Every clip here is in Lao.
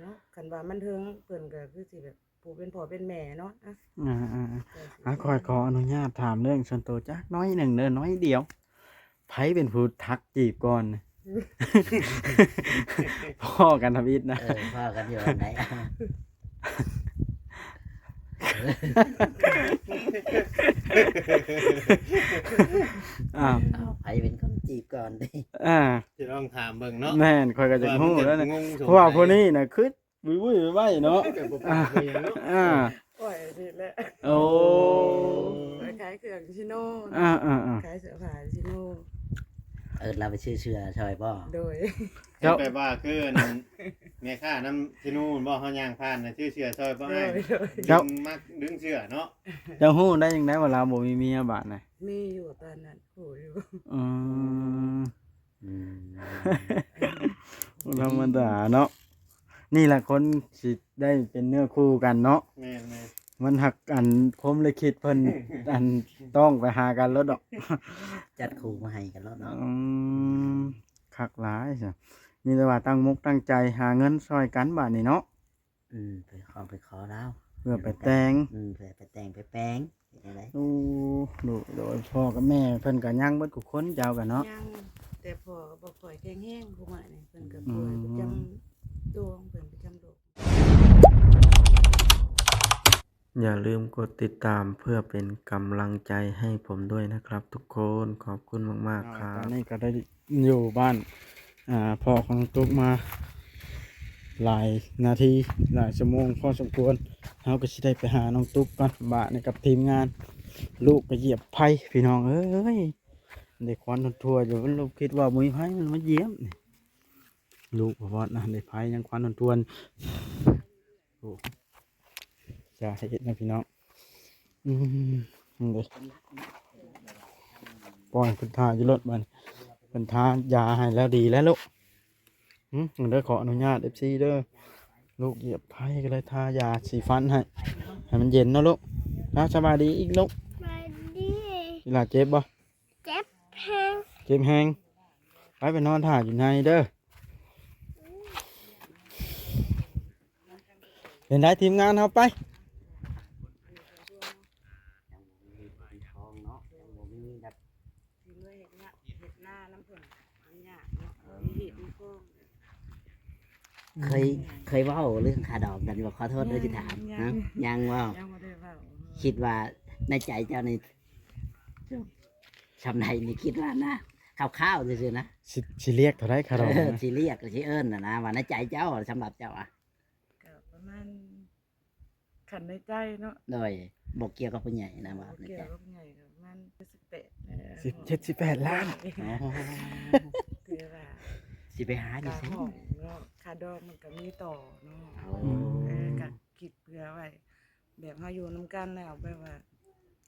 ເນາະ ຄັນວ່າມັນເຖິງ ເພິ່ນກໍຄືຊິແບບຜູ້ເປັນພໍ່ເປັນແມ່ເນາະ ອາ ອ່າໆ ອ່າ ຂ້ອຍຂໍອະນຸຍາດຖາມເລື່ອງສ່ວນໂຕຈັກໜ້ອຍໜຶ່ງເດີ ໜ້ອຍດຽວ. ໃຜເປັນຜູ້ທັກຈີບກ່ອນ? ພໍ້ກັນທຳອິດນະ. ເອີ ພໍ້ກັນຢູ່ອັນໃດ? ອ້າວ ອ້າວ ໃຜເປັນຄົນຈີບກ່ອນ? ອ່າ ຊິລອງຖາມເບິ່ງເນາະ. ແມ່ນ ຂ້ອຍກໍຢາກຮູ້ແລ້ວນະ ເພາະວ່າຜູ້ນີ້ນະ ຄືວຸ້ຍໆໄວໆເນາະ ແບບບໍ່ປາກບໍ່ຫຍັງເນາະ. ອ່າ ຂ້ອຍນີ້ແຫຼະ. ໂອ້ ຂ້ອຍຂາຍເຄື່ອງຊິໂນ ອ່າໆໆ ຂາຍເສື້ອຜ້າຊິໂນ. ເອີ້ນລາວໄປຊື້ເສື້ອຊ່ອຍບໍ່? ໂດຍ. ເຈົ້າ ເຮັດແບບວ່າຄືອັນແມ່ຄ້ານຳຊິໂນບໍ່? ເຮົາຍ່າງຜ່ານນະ ຊື້ເສື້ອຊ່ອຍບໍ່ອ້າຍ? ໂດຍໆ. ເຈົ້າ ດຶງມັກດຶງເສື້ອເນາະ. ເຈົ້າຮູ້ໄດ້ຈັ່ງໃດວ່າລາວບໍ່ມີເມຍບາດນະ? ມີຢູ່ຕອນນັ້ນ ຮູ້ຢູ່. ອືມ ອືມ ບໍ່ທຳມະດາເນາະ. ນີ້ແຫຼະຄົນຊິໄດ້ເປັນເນື້ອຄູ່ກັນເນາະ. ແມ່ນໆ ມັນຮັກອັນ ພົມລິຂິດເພິ່ນ ອັນຕ້ອງໄປຫາກັນໂລດດອກ ຈັດຄູ່ມາໃຫ້ກັນໂລດເນາະ. ອືມ ຄັກຫຼາຍຊະ ມີແຕ່ວ່າຕັ້ງມົກຕັ້ງໃຈຫາເງິນຊ່ອຍກັນບາດນີ້ເນາະ. ອືມ ໄປຂໍ ໄປຂໍລາວ ເພື່ອໄປແຕ່ງ. ອືມ ເພື່ອໄປແຕ່ງໄປແປງ ເຮັດຈັ່ງໃດ? ໂອ້ ໂດຍໆ ພໍ່ກັບແມ່ເພິ່ນກໍຍັງເບິດທຸກຄົນ ເຈົ້າກໍເນາະ? ຍັງ ແຕ່ພໍ່ກໍບໍ່ຄ່ອຍແຂງແຮງ ຜູ້ມື້ນີ້ເພິ່ນກໍປ່ວຍ ອືມ ປະຈຳຕົວຂອງເພິ່ນ ປະຈຳໂລກ. ຢ່າລືມກົດຕິດຕາມເພື່ອເປັນກຳລັງໃຈໃຫ້ຜົມດ້ວຍນະຄັບທຸກຄົນ. ຂອບຄຸນມາກໆ ອ່າ ຄັບ. ຕອນນີ້ກໍໄດ້ຢູ່ບ້ານ ອ່າ ພໍ່ຂອງນ້ອງຕຸກມາຫຼາຍນາທີ ຫຼາຍຊົ່ວໂມງພໍສົມຄວນ. ເຮົາກໍຊິໄດ້ໄປຫານ້ອງຕຸກກ່ອນ ບາດນີ້ກັບທີມງານ. ລູກກໍຢຽບໄຟ ພີ່ນ້ອງເອີຍ ໄດ້ຄວັນທົ່ວໆຢູ່. ລູກຄິດວ່າບໍ່ມີໃຜມັນມາຢຽມນີ້ ລູກບໍ່ວອດນະ ໄດ້ໄຟຍັງຄວັນທົ່ວໆ. ໂອ້ ຢ່າໃຫ້ເຮັດນະພີ່ນ້ອງ. ອືມ ນີ້ເດ້ ປ່ອຍເພິ່ນຖ້າຢູ່ລົດບາດນີ້ ເພິ່ນທາຢາໃຫ້ແລ້ວ ດີແລ້ວລູກ. ອືມ ເດີ ຂໍອະນຸຍາດເອັຟຊີເດີ ລູກຢຽບໄຟກໍເລີຍທາຢາສີຟັນໃຫ້ ໃຫ້ມັນເຢັນເນາະລູກ. ອ້າວ ສະບາຍດີອີກລູກ. ສະບາຍດີ. ອີຫຼ້າເຈັບບໍ່? ເຈັບແຮງ ເຈັບແຮງ. ໄປ ໄປນອນຖ້າຢູ່ໃນເດີ. ເປັນໃດທີມງານເຮົາໄປ? ເຄີຍ ເຄີຍເວົ້າເລື່ອງຄ່າດອງກັນບໍ່? ຂໍໂທດເດີ ຊິຖາມ. ຍັງ ຍັງບໍ່? ຍັງບໍ່ໄດ້ເວົ້າ. ຄິດວ່າໃນໃຈເຈົ້ານີ້ ຊ່ຳໃດນີ້ ຄິດວ່ານະ ຄ່າວໆຊື່ໆນະ ຊິ ຊິລຽກເທົ່າໃດຄ່າດອງ? ເອີ ຊິລຽກ ຊິເອີ້ນນະນະ ວ່າໃນໃຈເຈົ້າ ສຳລັບເຈົ້າອະ ກໍປະມານ ຄັນໃນໃຈເນາະ. ໂດຍ ບໍ່ກ່ຽວກັບຜູ້ໃຫຍ່ນະ ວ່າໃນໃຈ ບໍ່ກ່ຽວກັບຜູ້ໃຫຍ່ ກໍປະມານເຈັດສິບແປດ ສິບ ເຈັດສິບແປດລ້ານ. ອໍ ຄືວ່າ ຊິໄປຫາຢູ່ໃສເນາະ ຄ່າດອງມັນກໍມີຕໍ່ເນາະ. ໂອ້ ເອີ ກໍຄິດເຜື່ອໄວ້ ແບບເຮົາຢູ່ນຳກັນແລ້ວ ແບບວ່າ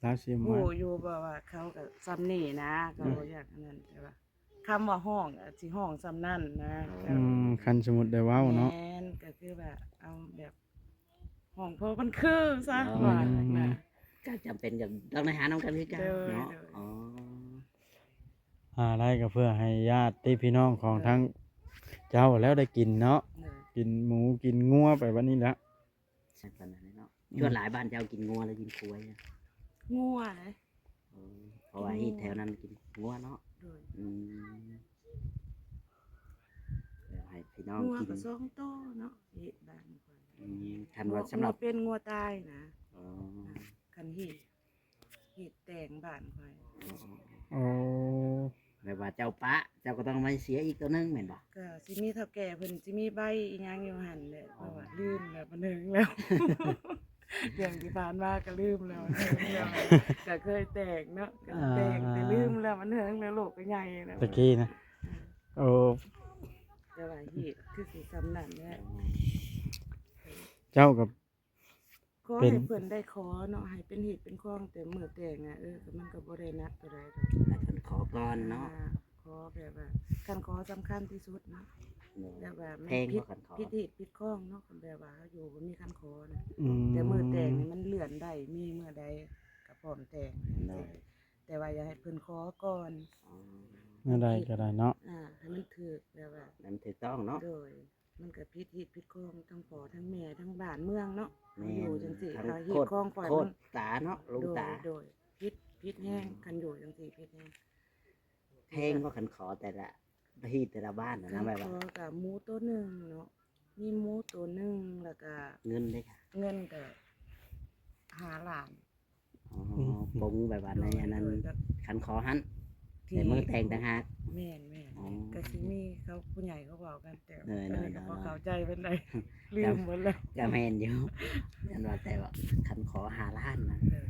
ລາວຊິຮູ້ຢູ່ ແບບວ່າເຂົາກໍຊ່ຳນີ້ນະ ກໍບໍ່ຢາກອັນນັ້ນ ແຕ່ວ່າ ຄຳວ່າຮ້ອງ ອາ ຊິຮ້ອງຊ່ຳນັ້ນນະ. ອືມ ຄັນສົມມຸດໄດ້ເວົ້າເນາະ. ແມ່ນ ກໍຄືວ່າເອົາແບບຮ້ອງພໍມັນຄືຊະ ອໍ ວ່ານະ ກໍຈຳເປັນກໍຕ້ອງໄດ້ຫານຳກັນຄືກັນເນາະ. ໂດຍ ອໍ ຫາໄດ້ກໍເພື່ອໃຫ້ຍາດຕິພີ່ນ້ອງຂອງ ໂດຍ ທາງເຈົ້າແລ້ວໄດ້ກິນເນາະ. ໂດຍ ກິນໝູກິນງົວໄປບັດນີ້ແຫຼະ. ປານນັ້ນເນາະ. ອືມ ສ່ວນຫຼາຍບ້ານເຈົ້າກິນງົວຫຼືກິນຄວາຍ? ງົວເດ້. ເອີ ເພາະວ່າຮີດແຖວນັ້ນກິນງົວເນາະ. ໂດຍ ອືມ ແລ້ວໃຫ້ພີ່ນ້ອງກິນ ງົວກໍສອງໂຕເນາະ ຮີດບ້ານຂ້ອຍ. ອືມ ຄັນວ່າສຳລັບ ງົວເປັນງົວຕາຍນະ. ອໍ ຄັນຮີດ ຮີດແຕ່ງບ້ານຂ້ອຍ. ອໍ ອໍ ແບບວ່າເຈົ້າປະ ເຈົ້າກໍຕ້ອງມາເສຍອີກໂຕໜຶ່ງແມ່ນບໍ່? ກໍຊິມີເຖົ້າແກ່ເພິ່ນຊິມີໃບອີ່ຫຍັງຢູ່ຫັ້ນແຫຼະ ເພາະວ່າລືມແລ້ວ ມັນເຖິງແລ້ວ ເລື່ອງທີ່ຜ່ານມາກໍລືມແລ້ວ ເຖິງແລ້ວ ກໍເຄີຍແຕ່ງເນາະ ກໍແຕ່ງ ອ່າ ແຕ່ລືມແລ້ວ ມັນເຖິງແລ້ວ ລູກກໍໃຫຍ່ແລ້ວ ຕະກີ້ນະ. ອ່າ ໂອ້ ແຕ່ວ່າຮີດຄືຊິຊ່ຳນັ້ນແຫຼະ. ເຈົ້າກໍ ຂໍໃຫ້ເພິ່ນໄດ້ຂໍເນາະ ໃຫ້ເປັນຮີດເປັນຄອງແຕ່ມື້ແຕ່ງນະ. ເອີ ມັນກໍບໍ່ໄດ້ໜັກເທົ່າໃດດອກ ໃຫ້ເພິ່ນຂໍກ່ອນເນາະ. ອ່າ ຂໍແບບວ່າຄັນຂໍສຳຄັນທີ່ສຸດເນາະ. ໂດຍ ແບບວ່າມັນຜິດ ຜິດຮີດຜິດຄອງເນາະ ຄັນແບບວ່າເຮົາຢູ່ບໍ່ມີຄັນຂໍນະ. ອືມ ແຕ່ມື້ແຕ່ງນີ້ມັນເລື່ອນໄດ້ ມີເມື່ອໃດກໍພ້ອມແຕ່ງ. ໂດຍ ແຕ່ວ່າຢາກໃຫ້ເພິ່ນຂໍກ່ອນ. ອໍ ແນວໃດກໍໄດ້ເນາະ. ອ່າ ໃຫ້ມັນຖືກແບບວ່າ ໃຫ້ມັນຖືກຕ້ອງເນາະ. ໂດຍ ມັນກໍຜິດຮີດຜິດຄອງທັງພໍ່ທັງແມ່ທັງບ້ານເມືອງເນາະ. ແມ່ນ ຢູ່ຈັ່ງຊີ້ ຄັນ ກໍຮີດຄອງຂ້ອຍ ໂຄດ ມັນ ໂຄດຕາເນາະ ລຸງຕາ. ໂດຍ ໂດຍ ຜິດ ຜິດແຮງ ອືມ ຄັນຢູ່ຈັ່ງຊີ້ຜິດແຮງ. ແພງບໍ່ ຄັນຂໍແຕ່ລະ ຮີດແຕ່ລະບ້ານນະ ແບບວ່າ ຄັນຂໍກໍໝູໂຕໜຶ່ງເນາະ ມີໝູໂຕໜຶ່ງ ແລ້ວກໍ ເງິນເດ້ ເງິນກໍຫ້າລ້ານ. ອໍ ອືມ ປົງແບບວ່າໃນອັນນັ້ນ ໂດຍ ໂດຍ ຄັນຂໍຫັ້ນ ທີ່ ໃນມື້ແຕ່ງຕ່າງຫາກ. ແມ່ນໆ ອໍ ກໍຊິມີເຂົາ ຜູ້ໃຫຍ່ເຂົາເວົ້າກັນ ແຕ່ ໂດຍ ອັນນີ້ກໍ ໂດຍ ບໍ່ເຂົ້າໃຈປານໃດ ລືມໝົດແລ້ວ. ກໍແມ່ນຢູ່ ແມ່ນວ່າ ແຕ່ວ່າຄັນຂໍຫ້າລ້ານນະ ໂດຍ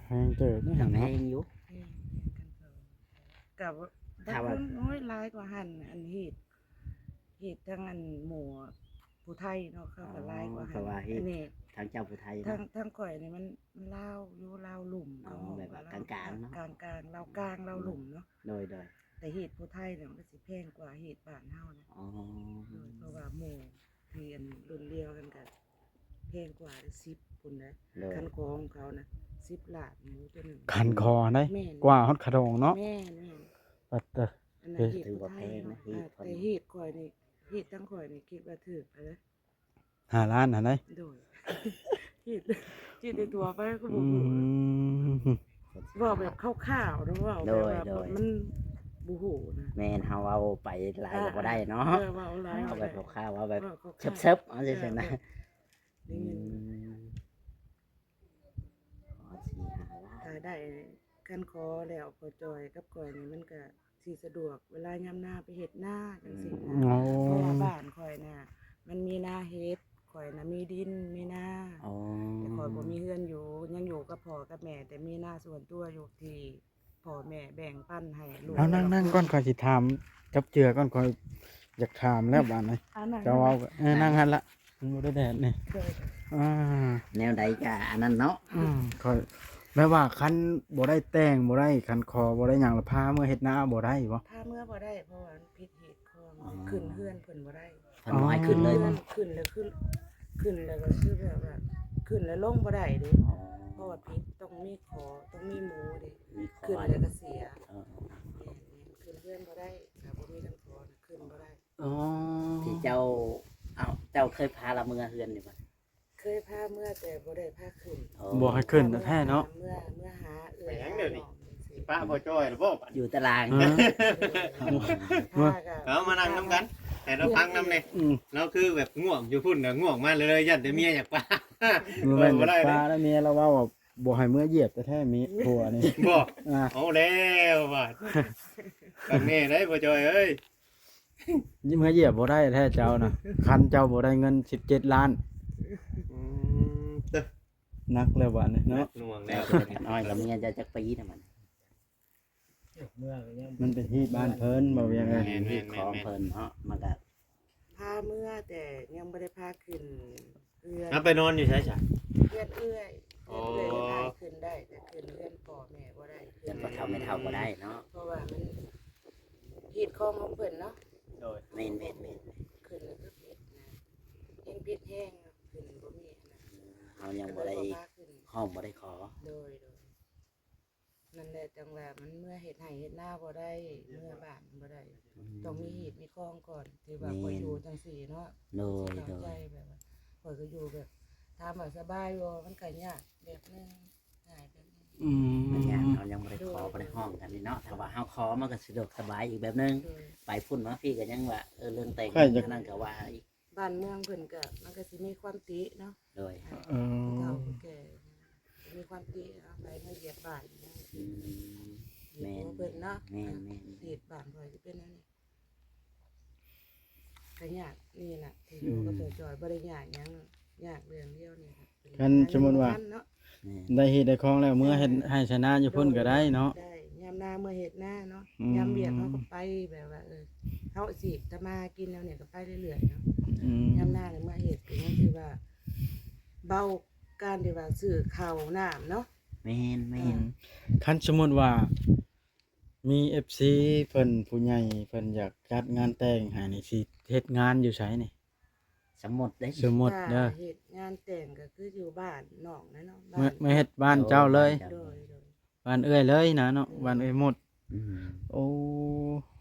ແພງເຕີບເນາະ ກໍແພງຢູ່ ແພງ ແພງກັນເຕີບ. ກໍ ຖ້າວ່າ ບາງຄົນ ໂອ້ຍ ຫຼາຍກວ່າຫັ້ນ ອັນເຮັດ ເຮັດທັງອັນໝູ່ຜູ້ໄທເນາະ ເຂົາກໍຫຼາຍກວ່າຫັ້ນ. ອໍ ເພາະວ່າເຮັດ ອັນນີ້ ທາງເຈົ້າຜູ້ໄທເນາະ ທາງ ທາງຂ້ອຍນີ້ມັນ ມັນລາວຢູ່ ລາວລຸ່ມ. ອໍ ເຂົາເວົ້າ ແບບວ່າ ວ່າລາວ ກາງໆເນາະ ກາງໆ ລາວກາງ ລາວ ອືມ ລຸ່ມເນາະ. ໂດຍໆ ແຕ່ເຮັດຜູ້ໄທນີ້ມັນກໍຊິແພງກວ່າເຮັດບ້ານເຮົານະ. ອໍ ໂດຍ ເພາະວ່າໝູ່ ທີ່ອັນລຸ້ນດຽວກັນກໍແພງກວ່າສິບພຸ້ນເດ້. ໂດຍ ຄັນຂອງເຂົານະ ສິບລ້ານໝູຕົວໜຶ່ງ. ຄັນຂໍໄດ໋ ແມ່ນ ກວ່າຮອດຂະດອງເນາະ. ແມ່ນໆ ປັດເຕີ ອັນນັ້ນເຮັດ ຖືວ່າແພງນະ ເຮັດ ແຕ່ເຮັດຂ້ອຍນີ້ ເຮັດທາງຂ້ອຍນີ້ຄິດວ່າຖືກເລີຍ ຫ້າລ້ານຫັ້ນໄດ໋. ໂດຍ ເຮັດ ເຮັດໄດ້ທົ່ວໄປກໍບໍ່ຮູ້. ອືມ ເວົ້າແບບຄ່າວໆເນາະ ເວົ້າແບບວ່າ ໂດຍໆ ມັນບໍ່ຮູ້ນະ. ແມ່ນ ເຮົາເວົ້າໄປຫຼາຍກໍບໍ່ໄດ້ເນາະ. ເອີ ເວົ້າຫຼາຍ ເຮົາເວົ້າແບບຄ່າວໆ ເວົ້າແບບ ເວົ້າຄ່າວໆ ເຊີບໆ ເອົາຈັ່ງຊັ້ນນະ. ເອີ ໄດ້ເງິນ ອືມ ຂໍສີ່ຫ້າລ້ານ ຖ້າໄດ້ ຄັນຂໍແລ້ວ ພໍ່ຈ່ອຍກັບຂ້ອຍນີ້ມັນກະ ທີ່ສະດວກເວລາຍາມນາໄປເຮັດນາຈັ່ງຊີ້ນະ. ອໍ ເພາະວ່າບ້ານຂ້ອຍນະ ມັນມີນາເຮັດ ຂ້ອຍນະມີດິນມີນາ. ອໍ ແຕ່ຂ້ອຍບໍ່ມີເຮືອນຢູ່ ຍັງຢູ່ກັບພໍ່ກັບແມ່ ແຕ່ມີນາສ່ວນຕົວຢູ່ທີ່ພໍ່ແມ່ແບ່ງປັນໃຫ້ລູກ. ເອົາ ນັ່ງໆກ່ອນ ຂ້ອຍຊິຖາມຈັບເຈືອກ່ອນ ຂ້ອຍຢາກຖາມແລ້ວບາດນີ້. ເອົາ ນັ່ງ ເຈົ້າເວົ້າ ເອີ ນັ່ງຫັ້ນລະ ມັນບໍ່ໄດ້ແດດນີ້. ໂດຍ ອ່າ ແນວໃດກະອັນນັ້ນເນາະ. ອືມ ຂ້ອຍ ແບບວ່າຄັນບໍ່ໄດ້ແຕ່ງ ບໍ່ໄດ້ ຄັນຂໍບໍ່ໄດ້ຫຍັງ ລະພາເມືອເຮັດນາບໍ່ໄດ້ບໍ່? ພາເມືອບໍ່ໄດ້ ເພາະວ່າມັນຜິດຮີດຄອງ. ອໍ ຂຶ້ນເຮືອນເພິ່ນບໍ່ໄດ້ ເພິ່ນບໍ່ໃຫ້ຂຶ້ນເລີຍບໍ່? ອໍ ຂຶ້ນແລ້ວ ຂຶ້ນ ຂຶ້ນແລ້ວກໍຄືແບບວ່າ ຂຶ້ນແລ້ວລົງບໍ່ໄດ້ເດ້. ອໍ ເພາະວ່າຜິດ ຕ້ອງມີຂໍ ຕ້ອງມີໝູເດ້. ມີຂໍ ຂຶ້ນແລ້ວກໍເສຍ. ເອີ ແມ່ນໆ ຂຶ້ນເຮືອນບໍ່ໄດ້ ຖ້າບໍ່ມີຄັນຂໍນະ ຂຶ້ນບໍ່ໄດ້. ອໍ ທີ່ເຈົ້າ ເອົ້າ ເຈົ້າເຄີຍພາລາວເມືອເຮືອນຢູ່ບໍ່? ເຄີຍພາເມືອແຕ່ບໍ່ໄດ້ພາຂຶ້ນ. ອໍ ບໍ່ໃຫ້ຂຶ້ນແທ້ເນາະ. ເມືອ ເມືອຫາເອື້ອຍ ໄປຫານ້ອງຈັ່ງຊີ້. ປະພໍ່ຈ້ອຍລະບໍ່ບັດ ຢູ່ຕາລາງ. ເອີ ພາກໍ ເອົາມານັ່ງນຳກັນ ໃຫ້ລາວຟັງນຳແດ່. ອືມ ລາວຄືແບບງ່ວງຢູ່ພຸ້ນນະ ງ່ວງມາເລີຍ ຢ້ານແຕ່ເມຍຢາກປະ. ບໍ່ແມ່ນ ເອີ ບໍ່ໄດ້ເດ້ ປະແລ້ວ ເມຍລາວເວົ້າວ່າບໍ່ໃຫ້ເມືອຢຽບແທ້ໆ ເມຍ ຜົວນີ້. ບໍ່? ອ່າ ເອົາແລ້ວບາດ ຄັກແນ່ໄດ໋ພໍ່ຈ້ອຍເອີຍ. ເມືອຢຽບບໍ່ໄດ້ແທ້ເຈົ້ານະ ຄັນເຈົ້າບໍ່ໄດ້ເງິນສິບເຈັດລ້ານ. ອືມ ເຕີ ໜັກແລ້ວບາດນີ້ເນາະ ໜັກໜ່ວງແລ້ວ. ນ້ອຍກັບເມຍເຈົ້າຈັກປີນະມັນ? ມັນເປັນທີ່ບ້ານເພິ່ນ ບໍ່ວຽງເອີຍ. ແມ່ນໆໆໆ ທີ່ຂອງເພິ່ນເນາະ ມັນກະ ພາເມືອແຕ່ຍັງບໍ່ໄດ້ພາຂຶ້ນເຮືອນ. ເອົາໄປນອນຢູ່ໃສຊະ? ເຮືອນເອື້ອຍ. ອໍ ເຮືອນເອື້ອຍເພິ່ນພາຂຶ້ນໄດ້ ແຕ່ຂຶ້ນເຮືອນພໍ່ແມ່ບໍ່ໄດ້. ເຮືອນພໍ່ເຖົ້າແມ່ເຖົ້າບໍ່ໄດ້ເນາະ ເພາະວ່າມັນຮີດຄອງຂອງເພິ່ນເນາະ. ໂດຍ ແມ່ນໆໆ ຂຶ້ນແລ້ວກໍຜິດນະ ແຮງຜິດແຮງເນາະ ຂຶ້ນບໍ່ມີນະ. ເຮົາຍັງບໍ່ໄດ້ ກໍເລີຍບໍ່ພາຂຶ້ນ ຮ້ອງບໍ່ໄດ້ຂໍ. ໂດຍໆ. ນັ້ນແຫຼະ ຈັ່ງວ່າມັນເມືອເຮັດໄຮ່ເຮັດນາບໍ່ໄດ້ ເມືອບ້ານບໍ່ໄດ້. ອືມ ຕ້ອງມີຮີດມີຄອງກ່ອນ ທີ່ວ່າ ແມ່ນ ຂ້ອຍຢູ່ຈັ່ງຊີ້ເນາະ. ໂດຍ ຊິເຂົ້າໃຈ ໂດຍ ແບບວ່າຂ້ອຍກໍຢູ່ແບບ ຖາມວ່າສະບາຍບໍ່ ມັນກໍຍາກແບບໜຶ່ງ ງ່າຍແບບໜຶ່ງ. ອືມ ມັນຍາກ ເຮົາຍັງບໍ່ໄດ້ຂໍ ໂດຍ ບໍ່ໄດ້ຮ້ອງກັນນີ້ເນາະ. ໂດຍ ຖ້າວ່າເຮົາຂໍ ມັນກໍສະດວກສະບາຍອີກແບບໜຶ່ງ. ໂດຍ ໄປພຸ້ນມາພີ້ກໍຍັງວ່າ ເອີ ເລື່ອງແຕ່ງ ຂ້ອຍຢາກ ອັນນັ້ນກໍວ່າອີກ. ບ້ານເມືອງເພິ່ນກໍ ມັນກໍຊິມີຄວາມຕິເນາະ. ໂດຍ ເອີ ຜູ້ເຖົ້າຜູ້ແກ່ມີຄວາມຕິ ເອົາໃຜມາຢຽບບ້ານ. ອືມ ແມ່ນ ເພິ່ນເນາະ ແມ່ນໆ ເຂດບ້ານຂ້ອຍຊິເປັນແນວນີ້ ກໍຍາກນີ້ລະ ທີ່ຢູ່ກັບ ອືມ ເຈົ້າຈ້ອຍ ບໍ່ໄດ້ຍາກຫຍັງ ຍາກເລື່ອງດຽວນີ້ລະ. ຄັນສົມມຸດວ່າ ເນາະ ແມ່ນ ໄດ້ເຮັດໄດ້ຄອງແລ້ວ ເມືອເຮັດ ເອີ ໄຮ່ໄຖນາຢູ່ພຸ້ນກໍໄດ້ເນາະ. ໄດ້ ຍາມນາເມືອເຮັດນາເນາະ. ອືມ ຍາມວຽກເຮົາກໍໄປ ແບບວ່າ ເອີ ເຮົາອາຊີບທຳມາຫາກິນແນວນີ້ກໍໄປເລື້ອຍໆເນາະ. ອືມ ຍາມນານີ້ເມືອເຮັດກໍຍັງຖືວ່າເບົາ ການທີ່ວ່າຊື້ເຂົ້ານ້ຳເນາະ. ແມ່ນໆ ເອີ ຄັນສົມມຸດວ່າມີເອັຟຊີເພິ່ນ ຜູ້ໃຫຍ່ເພິ່ນຢາກຈັດງານແຕ່ງໃຫ້ນີ້ ຊິເຮັດງານຢູ່ໃສນີ້? ສົມມຸດເດ້ ສົມມຸດເດີ ຖ້າເຮັດງານແຕ່ງກໍຄືຢູ່ບ້ານນ້ອງນະເນາະ. ເມືອ ເມືອເຮັດບ້ານເຈົ້າເລີຍ. ໂດຍ ໂດຍ ບ້ານເອື້ອຍເລີຍນະເນາະ. ອືມ ບ້ານເອື້ອຍໝົດ. ອືມ ໂອ້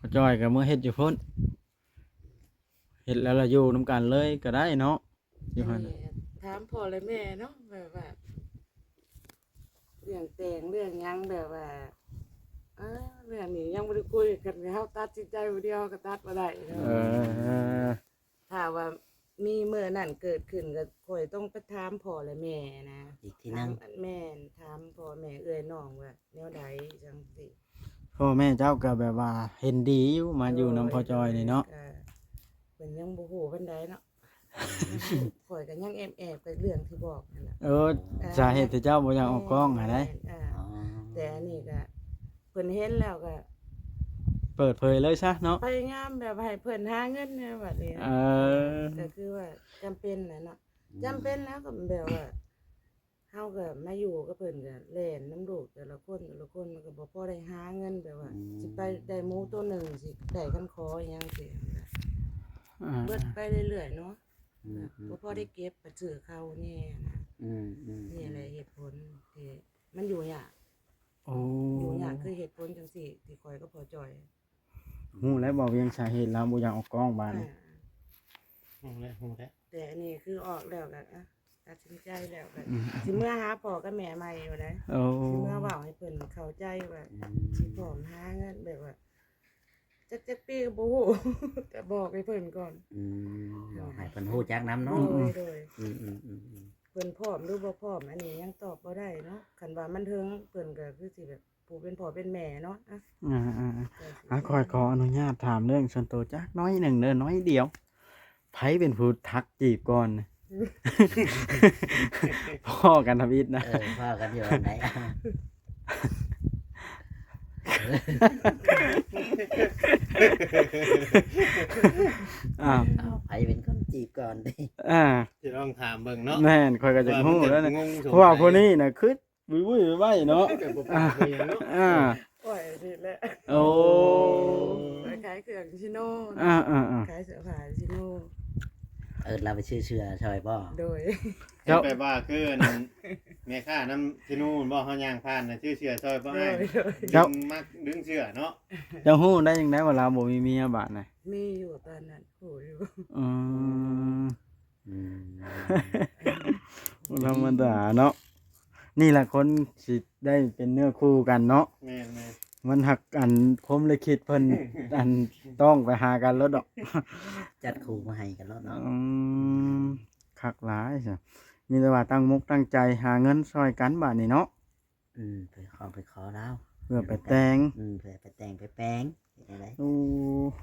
ພໍ່ຈ້ອຍກໍເມືອເຮັດຢູ່ພຸ້ນ. ເຮັດແລ້ວລະຢູ່ນຳກັນເລີຍກໍໄດ້ເນາະ ຢູ່ຫັ້ນ ອັນນີ້ຖາມພໍ່ແລະແມ່ເນາະ ແບບວ່າ ເລື່ອງແຕ່ງເລື່ອງຫຍັງ ແບບວ່າ ເອີ ເລື່ອງນີ້ຍັງບໍ່ໄດ້ຄຸຍກັນ ເຮົາຕັດສິນໃຈຜູ້ດຽວກໍຕັດບໍ່ໄດ້ເນາະ ເອີ ຖ້າວ່າມີມື້ນັ້ນເກີດຂຶ້ນ ກໍຂ້ອຍຕ້ອງໄປຖາມພໍ່ແລະແມ່ນະ ອີກທີໜຶ່ງ ຖາມ ແມ່ນ ຖາມພໍ່ແມ່ເອື້ອຍນ້ອງວ່າແນວໃດ ຈັ່ງຊີ້ ພໍ່ແມ່ເຈົ້າກໍແບບວ່າເຫັນດີຢູ່ ມາຢູ່ນຳພໍ່ຈອຍນີ້ເນາະ ໂດຍ ກໍເພິ່ນຍັງບໍ່ຮູ້ປານໃດເນາະ ຂ້ອຍກໍຍັງແອບໆກັບເລື່ອງທີ່ບອກນັ້ນລະ ເອີ ເອີ ສາເຫດທີ່ເຈົ້າບໍ່ຢາກອອກກ້ອງຫັ້ນໃດ ແມ່ນ ເອີ ອໍ ແຕ່ອັນນີ້ກໍເພິ່ນເຫັນແລ້ວກໍເປີດເຜີຍເລີຍຊະເນາະ ພະຍາຍາມແບບໃຫ້ເພິ່ນຫາເງິນແດ່ບັດນີ້ ເອີ ກໍຄືວ່າຈຳເປັນແຫຼະເນາະ ອືມ ຈຳເປັນແລ້ວກໍແບບວ່າ ເຮົາກໍມາຢູ່ກັບເພິ່ນ ກໍແລ່ນນຳລູກແຕ່ລະຄົນ ແຕ່ລະຄົນ ມັນກໍບໍ່ພໍໄດ້ຫາເງິນ ແບບວ່າ ອືມ ຊິໄປໄດ້ໝູໂຕໜຶ່ງ ຊິໄດ້ຄັນຂໍອີ່ຫຍັງຊີ້ ອ່າ ເບິດໄປເລື້ອຍໆເນາະ ອືມ ແບບ ອືມ ບໍ່ພໍໄດ້ເກັບ ໄປຊື້ເຂົ້າແດ່ນະ ອືມໆໆ ນີ້ແຫຼະເຫດຜົນທີ່ມັນຢູ່ຍາກ ໂອ້ ຢູ່ຍາກ ຄືເຫດຜົນຈັ່ງຊີ້ ທີ່ຂ້ອຍກັບພໍ່ຈອຍ ຮູ້ແລ້ວບໍ່ວຽງສາເຫດລາວບໍ່ຢາກອອກກ້ອງບາດນີ້ ອ່າ ຮູ້ແລ້ວ ຮູ້ແລ້ວ ແຕ່ອັນນີ້ຄືອອກແລ້ວກໍ ອ່ະ ຕັດສິນໃຈແລ້ວກໍ ອືມ ຊິເມືອຫາພໍ່ກັບແມ່ໃໝ່ຢູ່ໃດ ໂອ້ ຊິເມືອເວົ້າໃຫ້ເພິ່ນເຂົ້າໃຈວ່າ ອືມ ຊິພ້ອມຫາເງິນ ແບບວ່າ ຈັກ ຈັກປີກໍບໍ່ຮູ້ ແຕ່ບອກໃຫ້ເພິ່ນກ່ອນ ອືມ ບອກໃຫ້ເພິ່ນຮູ້ຈັກນຳເນາະ ໂດຍ ໂດຍ ອືມໆໆໆ ເພິ່ນພ້ອມຫຼືບໍ່ພ້ອມ ອັນນີ້ຍັງຕອບບໍ່ໄດ້ເນາະ ຄັນວ່າມັນເຖິງ ເພິ່ນກໍຄືຊິແບບ ຜູ້ເປັນພໍ່ເປັນແມ່ເນາະ ອ່ະ ອ່າໆ ອ່າ ຂ້ອຍຂໍອະນຸຍາດຖາມເລື່ອງສ່ວນໂຕຈັກໜ້ອຍໜຶ່ງເດີ ໜ້ອຍດຽວ ໃຜເປັນຜູ້ທັກຈີບກ່ອນ? ພໍ້ກັນທຳອິດນະ ເອີ ພໍ້ກັນຢູ່ອັນໃດ? ອ້າວ ອ້າວ ໃຜເປັນຄົນຈີບກ່ອນຕິ? ອ່າ ຊິລອງຖາມເບິ່ງເນາະ ແມ່ນ ຂ້ອຍກໍຢາກຮູ້ແລ້ວນະ ເພາະວ່າຜູ້ນີ້ນະຄື ວຸ້ຍໆໄວ້ໆເນາະ ກໍບໍ່ປາກບໍ່ຫຍັງເນາະ ອ່າ ໂອ້ຍ ຖືກແລ້ວ ໂອ້ ໄປຂາຍເຄື່ອງຊິໂນ ອ່າໆໆ ຂາຍເສື້ອຜ້າຊິໂນ ເອີ້ນລາວໄປຊື້ເສື້ອຊ່ອຍບໍ່? ໂດຍ ເຈົ້າ ແບບວ່າຄືອັນແມ່ຄ້ານຳຊິໂນບໍ່ ເຮົາຍ່າງຜ່ານນະ ຊື້ເສື້ອຊ່ອຍບໍ່ອ້າຍ ໂດຍ ດຶງມັກດຶງເສື້ອເນາະ ເຈົ້າຮູ້ໄດ້ຈັ່ງໃດວ່າລາວບໍ່ມີເມຍບາດນະ? ມີຢູ່ຕອນນັ້ນ ຮູ້ຢູ່ ອືມ ອືມ ບໍ່ທຳມະດາເນາະ ນີ້ແຫຼະຄົນຊິໄດ້ເປັນເນື້ອຄູ່ກັນເນາະ ແມ່ນໆ ມັນຫາກອັນ ພົມລິຂິດເພິ່ນ ອັນຕ້ອງໄປຫາກັນໂລດດອກ ຈັດຄູ່ມາໃຫ້ກັນໂລດເນາະ ອືມ ຄັກຫຼາຍຊະ ມີແຕ່ວ່າຕັ້ງມົກຕັ້ງໃຈຫາເງິນຊ່ອຍກັນບາດນີ້ເນາະ ອືມ ໄປຂໍ ໄປຂໍລາວ ເພື່ອໄປແຕ່ງ ອືມ ເພື່ອໄປແຕ່ງໄປແປງ ເຮັດຈັ່ງໃດ? ໂອ້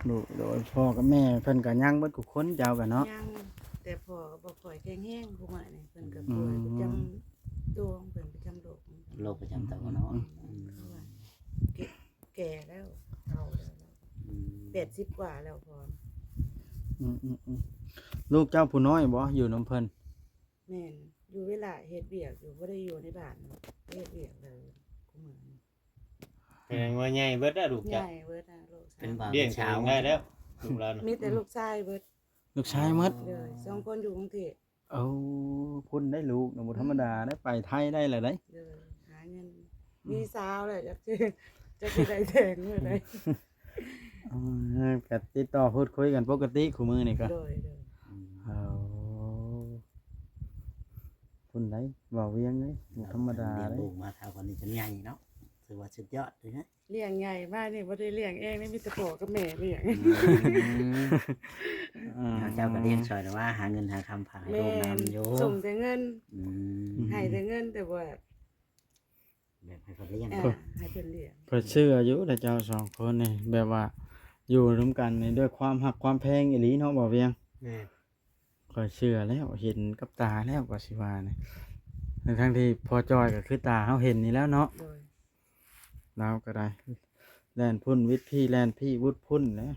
ໂດຍ ໂດຍ ພໍ່ກັບແມ່ເພິ່ນກໍຍັງເບິດທຸກຄົນ ເຈົ້າກໍເນາະ ຍັງ ແຕ່ພໍ່ກໍບໍ່ຄ່ອຍແຂງແຮງ ຜູ້ໃໝ່ນີ້ເພິ່ນກໍປ່ວຍ ອືມ ປະຈຳຕົວຂອງເພິ່ນ ປະຈຳໂລກ ໂລກປະຈຳຕົວເນາະ ອືມ ອືມ ເພາະວ່າແກ່ ແກ່ແລ້ວ ເຖົ້າແລ້ວ ອືມ ແປດສິບກວ່າແລ້ວພໍ່ ອືມໆໆ ລູກເຈົ້າຜູ້ນ້ອຍບໍ່ ຢູ່ນຳເພິ່ນ? ແມ່ນ ຢູ່ເວລາເຮັດວຽກຢູ່ ບໍ່ໄດ້ຢູ່ໃນບ້ານ ເຮັດວຽກເລີຍ ຄູ່ມື້ນີ້ ແສດງວ່າໃຫຍ່ເບິດແລ້ວລູກເຈົ້າ ໃຫຍ່ເບິດແລ້ວລູກ ເປັນບ່າວ ລ້ຽງຕົວເອງໄດ້ແລ້ວ ເປັນສາວ ລູກຫຼານ ມີແຕ່ລູກຊາຍເບິດ ລູກຊາຍໝົດ ໂດຍ ສອງຄົນຢູ່ກຸງເທບ ໂອ້ ພຸ້ນໄດ້ລູກນະ ບໍ່ທຳມະດາໄດ້ ໄປໄທໄດ້ແລ້ວໄດ໋ ໂດຍ ຫາເງິນ ອືມ ມີສາວແລ້ວ ຈັກຊິ ຈັກຊິໄດ້ແຕ່ງມື້ໃດ ເອີ ກໍຕິດຕໍ່ພູດຄຸຍກັນປົກກະຕິຄູ່ມື້ນີ້ກໍ ໂດຍ ໂດຍ ອືມ ເອົາ ພຸ້ນໄດ໋ ເວົ້າວຽງເອີຍ ບໍ່ທຳມະດາເດ້ ລ້ຽງລູກມາເທົ່າປານນີ້ຈົນໃຫຍ່ເນາະ ຖືວ່າສຸດຍອດເລີຍນະ ລ້ຽງໃຫຍ່ມານີ້ບໍ່ໄດ້ລ້ຽງເອງເດ້ ມີແຕ່ພໍ່ກັບແມ່ລ້ຽງ ອືມ ອ່າ ເຈົ້າກໍລ້ຽງຊ່ອຍ ແຕ່ວ່າຫາເງິນຫາຄຳຝາກໃຫ້ລູກນຳຢູ່ ແມ່ນ ສົ່ງແຕ່ເງິນ ອືມ ໃຫ້ແຕ່ເງິນ ແຕ່ວ່າ ແບບໃຫ້ເພິ່ນລ້ຽງ ເອີ ເນາະ ໃຫ້ເພິ່ນລ້ຽງ ຂ້ອຍເຊື່ອຢູ່ເດ້ເຈົ້າສອງຄົນນີ້ ແບບວ່າຢູ່ນຳກັນນີ້ດ້ວຍຄວາມຮັກຄວາມແພງອີ່ຫຼີເນາະ ບ່າວວຽງ ແມ່ນ ຂ້ອຍເຊື່ອແລ້ວ ເຫັນກັບຕາແລ້ວ ກໍຊິວ່ານີ້ ທັງໆທີ່ພໍ່ຈອຍກໍຄືຕາເຮົາເຫັນນີ້ແລ້ວເນາະ ໂດຍ ລາວກໍໄດ້ ແລ່ນພຸ້ນວິດພີ້ ແລ່ນພີ້ວຸດພຸ້ນແຫຼະ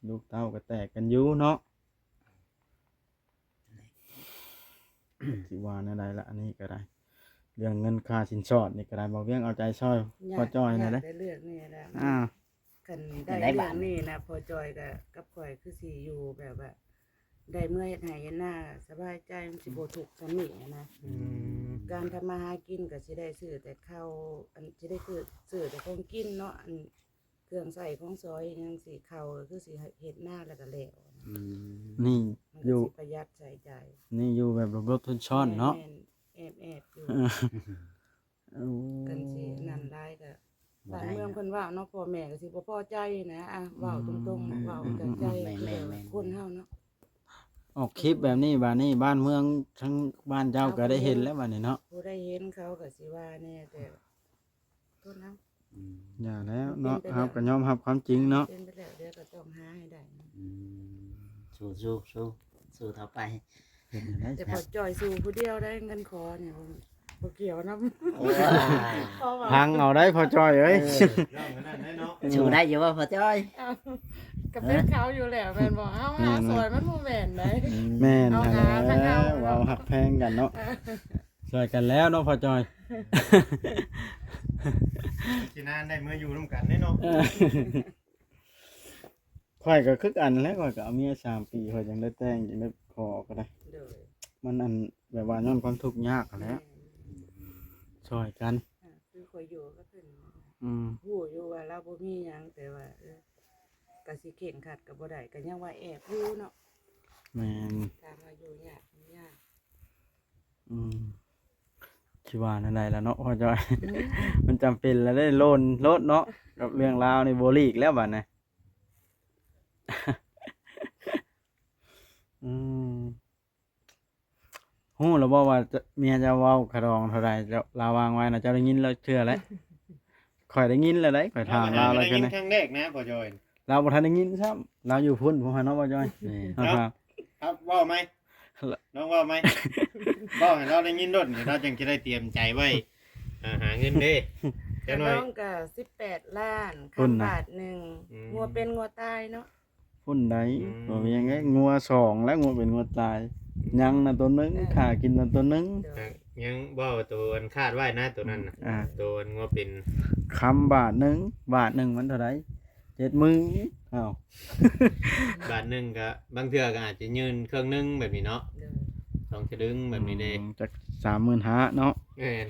ລູກເຕົ້າກໍແຕກກັນຢູ່ເນາະ ຊິວ່າແນວໃດລະ ອັນນີ້ກໍໄດ້ ເລື່ອງເງິນຄ່າສິນສອດນີ້ກໍໄດ້ ບ່າວວຽງເອົາໃຈຊ່ອຍພໍ່ຈອຍແດ່ເດີ ຢາກໄດ້ເລື່ອງນີ້ແຫຼະ ອ່າ ຄັນໄດ້ເລື່ອງນີ້ນະ ພໍ່ຈອຍກໍກັບຂ້ອຍຄືຊິຢູ່ແບບວ່າ ໄດ້ເມືອເຮັດໄຮ່ເຮັດນາສະບາຍໃຈ ມັນຊິບໍ່ທຸກສ່ຳນີ້ນະ ອືມ ການທຳມາຫາກິນກໍຊິໄດ້ຊື້ແຕ່ເຂົ້າ ອັນ ຊິໄດ້ຊື້ ຊື້ແຕ່ຂອງກິນເນາະ ອັນ ເຄື່ອງໃຊ້ຂອງສອຍຫຍັງຊີ້ ເຂົ້າກໍຄືຊິເຮັດນາແລ້ວກໍແລ້ວ ອືມ ນີ້ ມັນກໍ ຢູ່ ຊິປະຢັດໃຊ້ຈ່າຍ ນີ້ຢູ່ແບບຫຼົບໆຊ່ອນໆເນາະ ແມ່ນໆ ແອບໆຢູ່ ໂອ້ ຄັນຊິນັ້ນຫຼາຍກໍ ບໍ່ໄດ້ ບ້ານເມືອງເພິ່ນເວົ້າເນາະ ພໍ່ແມ່ກໍຊິບໍ່ພໍໃຈນະ ອ່າ ເວົ້າຕົງໆ ອືມ ເວົ້າຈາກໃຈ ແມ່ນໆໆ ຄືແບບຄົນເຮົາເນາະ ອອກຄລິບແບບນີ້ ບາດນີ້ບ້ານເມືອງທາງບ້ານເຈົ້າກໍໄດ້ເຫັນແລ້ວບາດນີ້ເນາະ ຜູ້ໃດເຫັນເຂົາກໍຊິວ່າແດ່ ແຕ່ ໂທດນຳ ອືມ ຢ່າແລ້ວເນາະ ມັນເປັນໄປແລ້ວ ເຮົາກໍຍອມຮັບຄວາມຈິງເນາະ ເປັນໄປແລ້ວ ດຽວກໍຕ້ອງຫາໃຫ້ໄດ້ ອືມ ສູ້ໆ ສູ້ ສູ້ຕໍ່ໄປ ເຮັດຈັ່ງໃດ ແຕ່ພໍ່ຈ້ອຍສູ້ຜູ້ດຽວໄດ້ ເງິນຂໍນີ້ບໍ່ ບໍ່ກ່ຽວນຳ ໂອ້ຍ ເພາະວ່າ ພັງເອົາໄດ໋ພໍ່ຈ້ອຍເອີຍ ເອີ ເວົ້າອັນນັ້ນໄດ໋ເນາະ ສູ້ໄດ້ຢູ່ບໍ່ພໍ່ຈ້ອຍ ເອົ້າ ກໍເປັນເຂົາຢູ່ແລ້ວແມ່ນບໍ່ ເຮົາ ແມ່ນ ຫາຊ່ອຍມັນບໍ່ແມ່ນໃດ໋ ອືມ ແມ່ນ ເຮົາຫາທາງເຮົາ ເວົ້າຮັກແພງກັນເນາະ ຊ່ອຍກັນແລ້ວເນາະພໍ່ຈ້ອຍ ຊິນານໄດ້ເມືອຢູ່ນຳກັນເດ້ເນາະ ເອີ ຂ້ອຍກໍຄືກັນແຫຼະ ຂ້ອຍກໍເອົາເມຍສາມປີ ຂ້ອຍຈັ່ງໄດ້ແຕ່ງ ຈັ່ງໄດ້ຂໍກໍໄດ້ ໂດຍ ມັນອັນ ແບບວ່າຍ້ອນຄວາມທຸກຍາກຫັ້ນແຫຼະ ແມ່ນ ຊ່ອຍກັນ ອ່າ ຄືຂ້ອຍຢູ່ກັບເພິ່ນ ອືມ ຮູ້ຢູ່ວ່າລາວບໍ່ມີຫຍັງ ແຕ່ວ່າ ເອີ ກໍຊິເຄັ່ງຄັດກໍບໍ່ໄດ້ ກໍຍັງວ່າແອບຢູ່ເນາະ ແມ່ນ ຖາມວ່າຢູ່ຍາກບໍ່ຍາກ ອືມ ຊິວ່າແນວໃດລະເນາະພໍ່ຈ້ອຍ ອືມ ມັນຈຳເປັນລະເດ້ ໂລນໂລດເນາະ ກັບເລື່ອງລາວນີ້ບໍ່ຫຼີກແລ້ວບາດນີ້ ອືມ ຮູ້ແລ້ວບໍ່ວ່າເມຍເຈົ້າເວົ້າຄ່າດອງເທົ່າໃດ ເຈົ້າ ລາວວາງໄວ້ນະ ເຈົ້າໄດ້ຍິນແລ້ວເທື່ອແລ້ວ ຂ້ອຍໄດ້ຍິນແລ້ວໃດ໋ ຂ້ອຍຖາມລາວແລ້ວ ໄດ້ຍິນຄັ້ງແລກນະພໍ່ຈ້ອຍ ລາວບໍ່ທັນໄດ້ຍິນຊ້ຳ ລາວຢູ່ພຸ້ນ ຜູ້ຫັ້ນເນາະ ບໍ່ຈ້ອຍ ນີ້ ເອົາ ເອົາ ເວົ້າໃໝ່ ລ- ລອງເວົ້າໃໝ່ ເວົ້າໃຫ້ລາວໄດ້ຍິນໂລດ ລາວຈັ່ງຈະໄດ້ຕຽມໃຈໄວ້ ອ່າ ຫາເງິນເດ້ ຈັກໜ້ອຍ ຄ່າດອງກໍສິບແປດລ້ານ ຄຳບາດໜຶ່ງ ອືມ ງົວເປັນງົວຕາຍເນາະ ພຸ້ນໃດ ອືມ ບໍ່ມີຫຍັງເດ້ ງົວສອງແລ້ວ ງົວເປັນງົວຕາຍ ຍັງນະໂຕໜຶ່ງ ເອີ ຂ້າກິນນະໂຕໜຶ່ງ ໂດຍ ຍັງເວົ້າໂຕອັນຄາດໄວ້ນະ ໂຕນັ້ນນະ ອ່າ ໂຕອັນງົວເປັນ ຄຳບາດໜຶ່ງ ບາດໜຶ່ງມັນເທົ່າໃດ? ເຈັດໝື່ນ ອ້າວ ບາດໜຶ່ງກໍບາງເທື່ອກໍອາດຈະຍື່ນເຄິ່ງໜຶ່ງແບບນີ້ເນາະ ໂດຍ ສອງສະລຶງແບບນີ້ເດ້ ອືມ ຈັກສາມໝື່ນຫ້າເນາະ ແມ່ນ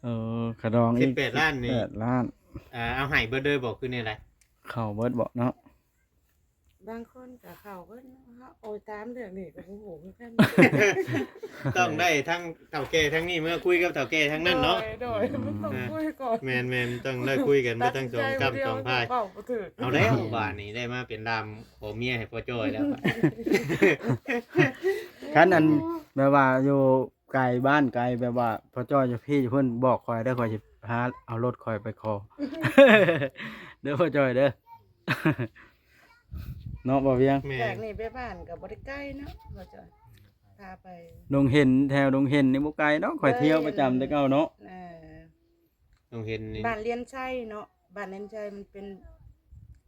ເອີ ຄ່າດອງອີກ ສິບແປດລ້ານນີ້ ສິບແປດລ້ານ ອ່າ ເອົາໃຫ້ເບິດເລີຍບໍ່ ຄືແນວໃດ? ເຂົ້າເບິດບໍ່ເນາະ? ບາງຄົນກໍເຂົ້າເບິດເນາະ ໂອ້ຍ ຕາມເລື່ອງນີ້ກໍບໍ່ຮູ້ຄືກັນ ຕ້ອງໄດ້ທັງເຖົ້າແກ່ທາງນີ້ມາຄຸຍກັບເຖົ້າແກ່ທາງນັ້ນເນາະ ໂດຍ ໂດຍ ອືມ ມັນຕ້ອງຄຸຍກ່ອນ ແມ່ນໆ ຕ້ອງໄດ້ຄຸຍກັນເບິດທັງສອງກ້ຳສອງພາຍ ເວົ້າບໍ່ຖືກ ເອົາແລ້ວ ບາດນີ້ໄດ້ມາເປັນລ່າມຂໍເມຍໃຫ້ພໍ່ຈ້ອຍແລ້ວ ຄັນອັນ ແບບວ່າຢູ່ ໄກບ້ານໄກ ແບບວ່າພໍ່ຈ້ອຍຢູ່ພີ້ຢູ່ພຸ້ນ ບອກຂ້ອຍເດີ ຂ້ອຍຊິພາເອົາລົດຂ້ອຍໄປຂໍ ເດີພໍ່ຈ້ອຍເດີ ເນາະ ບໍ່ວຽງ ແມ່ນ ຈາກນີ້ໄປບ້ານກໍບໍ່ໄດ້ໄກເນາະ ພໍ່ຈ້ອຍ ພາໄປ ດົງເຫັນ ແຖວດົງເຫັນນີ້ບໍ່ໄກເນາະ ຂ້ອຍທ່ຽວປະຈຳແຕ່ເກົ່າເນາະ ເອີ ດົງເຫັນນີ້ ບ້ານລຽນໄຊເນາະ ບ້ານລຽນໄຊມັນເປັນ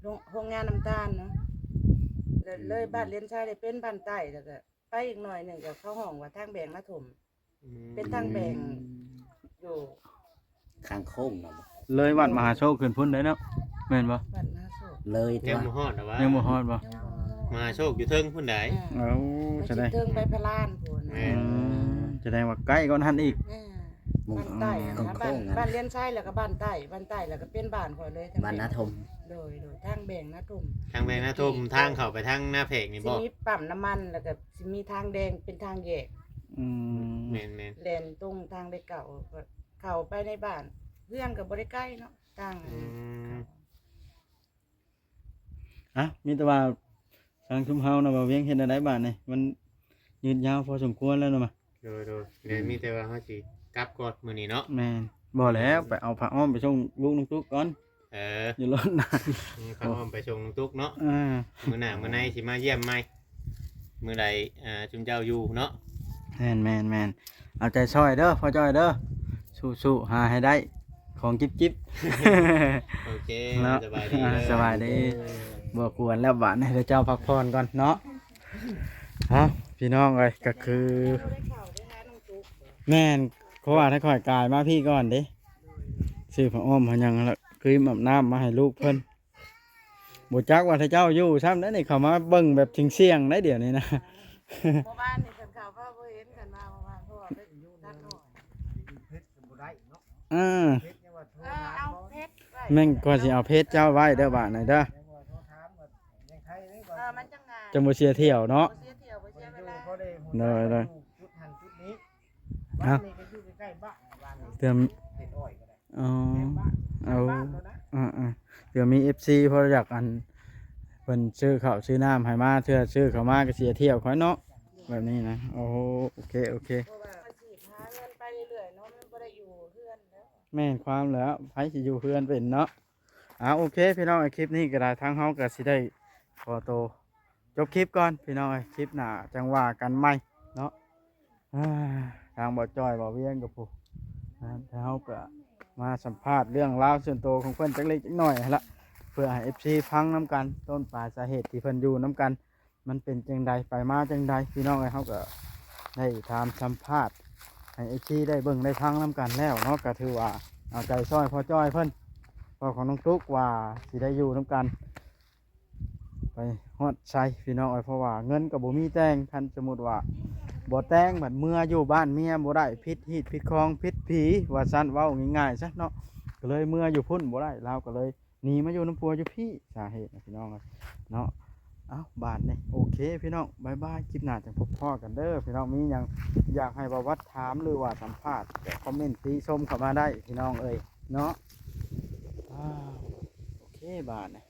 ໂຮງ ໂຮງງານນ້ຳຕານເນາະ ແລ້ວເລີຍ ອືມ ບ້ານລຽນໄຊໄດ້ເປັນບ້ານໃຕ້ ແລ້ວກໍ ໄປອີກໜ້ອຍໜຶ່ງກໍເຂົາຮ້ອງວ່າທາງແບງນາຖົມ ອືມ ເປັນທາງແບງ ອືມ ຢູ່ ຂ້າງໂຄ້ງນະ ເລີຍວັດມະຫາໂຊກຂຶ້ນພຸ້ນໄດ໋ເນາະ ແມ່ນບໍ່? ວັດມະຫາໂຊກ ເລີຍ ຍັງບໍ່ຮອດຫວາ? ຍັງບໍ່ຮອດບໍ່? ຍັງບໍ່ຮອດ ມະຫາໂຊກຢູ່ເທິງພຸ້ນໃດ໋ ເອີ ເອົ້າ ມັນຊິເທິງໄປພະລານພຸ້ນ ແມ່ນ ອືມ ສະແດງວ່າໃກ້ກວ່ານັ້ນອີກ ແມ່ນ ໝູ່ ບ້ານໃຕ້ ອືມ ນະ ບ້ານ ໂຄ້ງໆ ບ້ານລຽນໄຊ ແລ້ວກໍບ້ານໃຕ້ ບ້ານໃຕ້ ແລ້ວກໍເປັນບ້ານຂ້ອຍເລີຍ ບ້ານນາຖົມ ໂດຍ ໂດຍ ທາງແບງນາຖົມ ທາງແບງນາຖົມ ທາງເຂົ້າໄປທາງນາແພກນີ້ບໍ່? ຊິມີປ້ຳນ້ຳມັນ ແລ້ວກໍ ຊິມີທາງແດງເປັນທາງແຍກ ອືມ ແມ່ນໆ ແລ່ນຕົງທາງເລກເກົ້າ ເຂົ້າໄປໃນບ້ານ ເຮືອນກໍບໍ່ໄດ້ໄກເນາະ ທາງ ອືມ ເຂົ້າ ອ່ະ ມີແຕ່ວ່າທາງຊຸມເຮົານະ ບ່າວວຽງ ເຮັດແນວໃດບາດນີ້ ມັນຍືດຍາວພໍສົມຄວນແລ້ວນະ ໂດຍໆ ແມ່ນ ມີແຕ່ວ່າເຮົາຊິກັບກ່ອນມື້ນີ້ເນາະ ແມ່ນ ບໍ່ແລ້ວ ໄປເອົາຜ້າອ້ອມໄປສົ່ງລູກນ້ອງຕຸກກ່ອນ ເອີ ຢູ່ລົດນະ ອືມ ພາອ້ອມໄປສົ່ງນ້ອງຕຸກເນາະ ເອີ ມື້ໜ້າມື້ໃນຊິມາຢ້ຽມໃໝ່ ມື້ໃດ ອ່າ ຊຸມເຈົ້າຢູ່ເນາະ ແມ່ນໆໆ ເອົາໃຈຊ່ອຍເດີພໍ່ຈ້ອຍເດີ ສູ້ໆ ຫາໃຫ້ໄດ້ຂອງຈິບໆ ໂອເຄ ເນາະ ສະບາຍດີເດີ ອ່າ ສະບາຍດີ ບໍ່ກວນແລ້ວບາດນີ້ ເດີເຈົ້າພັກຜ່ອນກ່ອນເນາະ ເອົ້າ ພີ່ນ້ອງເອີຍ ກໍຄື ແມ່ນ ເພາະວ່າຖ້າຂ້ອຍກາຍມາພີ້ກ່ອນເດ້ ຊື້ຜ້າອ້ອມຫາຫຍັງ ແລ້ວຄຣີມອາບນ້ຳມາໃຫ້ລູກເພິ່ນ ບໍ່ຈັກວ່າຖ້າເຈົ້າຢູ່ຊ້ຳໃດນີ້ ເຂົ້າມາເບິ່ງແບບສ່ຽງໆ ໄດ໋ດຽວນີ້ນະ ເມື່ອວານນີ້ຄັນເຂົ້າມາບໍ່ເຫັນ ຄັນມາເມື່ອວານ ເພາະວ່າໄປຕັດອ້ອຍ ເອີ ເອີ ເອົາເຟສໄວ້ ແມ່ນ ຂ້ອຍຊິເອົາເຟສເຈົ້າໄວ້ເດີບາດນີ້ເດີ ຍັງວ່າໂທຖາມວ່າຍັງໄທເດ້ จั่งบ่เสียเที่ยวเนาะ บ่เสียเที่ยวบ่เสียเวลา โดยโดย จุดหันจุดนี้ ฮะ บ้านนี้ก็อยู่ใกล้ๆบ้านบ้าน เติม เห็ดอ้อยก็ได้ อ๋อ แม่นบ้าน เอา บ้านแล้วนะ อ่าๆเดี๋ยวมี เอฟซี พออยากอันเพิ่นซื้อข้าวซื้อน้ำให้มาเทื่อซื้อเข้ามาก็เสียเที่ยวค่อยเนาะแบบนี้นะโอ้โหโอเคโอเค เพราะว่าอาชีพหาเงินไปเรื่อยๆเนาะมันบ่ได้อยู่เฮือนแล้ว แม่นความแล้วไผสิอยู่เฮือนเป็นเนาะอ่าโอเคพี่น้องคลิปนี้ก็ได้ทางเฮาก็สิได้ขอโตจบคลิปก่อนพี่น้องเอ้ยคลิปหน้าจั่งว่ากันใหม่เนาะอ่าทางบ่าวจ้อยบ่าวเวียงกับผู้นะทางเฮาก็มาสัมภาษณ์เรื่องราวส่วนตัวของเพิ่นจักเล็กจักน้อยหั้นละเพื่อให้ เอฟซี ฟังนำกันต้นปลายสาเหตุที่เพิ่นอยู่นำกัน มันเป็นจั่งใดไปมาจั่งใดพี่น้องเอ้ยเฮาก็ได้ถามสัมภาษณ์ให้ เอฟซี ได้เบิ่งได้ฟังนำกันแล้วเนาะก็ถือว่าเอาใจช่วยพ่อจ้อยเพิ่นพ่อของน้องตุ๊กว่าสิได้อยู่นำกัน ไปฮอดไสพี่น้องเอ้ยเพราะว่าเงินก็บ่มีแต่งคันสมมุติว่าบ่แต่งบัดเมืออยู่บ้านเมียบ่ได้ผิดฮีตผิดคองผิดผีว่าซั่นเว้าง่ายๆซะเนาะก็เลยเมืออยู่พุ้นบ่ได้ลาวก็เลย หนีมาอยู่นำผัวอยู่พี้สาเหตุนะพี่น้องเอ้ยเนาะเอ้าบาดนี้โอเคพี่น้องบ๊ายบายคลิปหน้าจั่งพบพ้อกันเด้อพี่น้องมีหยังอยากให้บ่าววัดถามหรือว่าสัมภาษณ์ก็คอมเมนต์ติชมเข้ามาได้พี่น้องเอ้ยเนาะอ้าวโอเคบาดนี้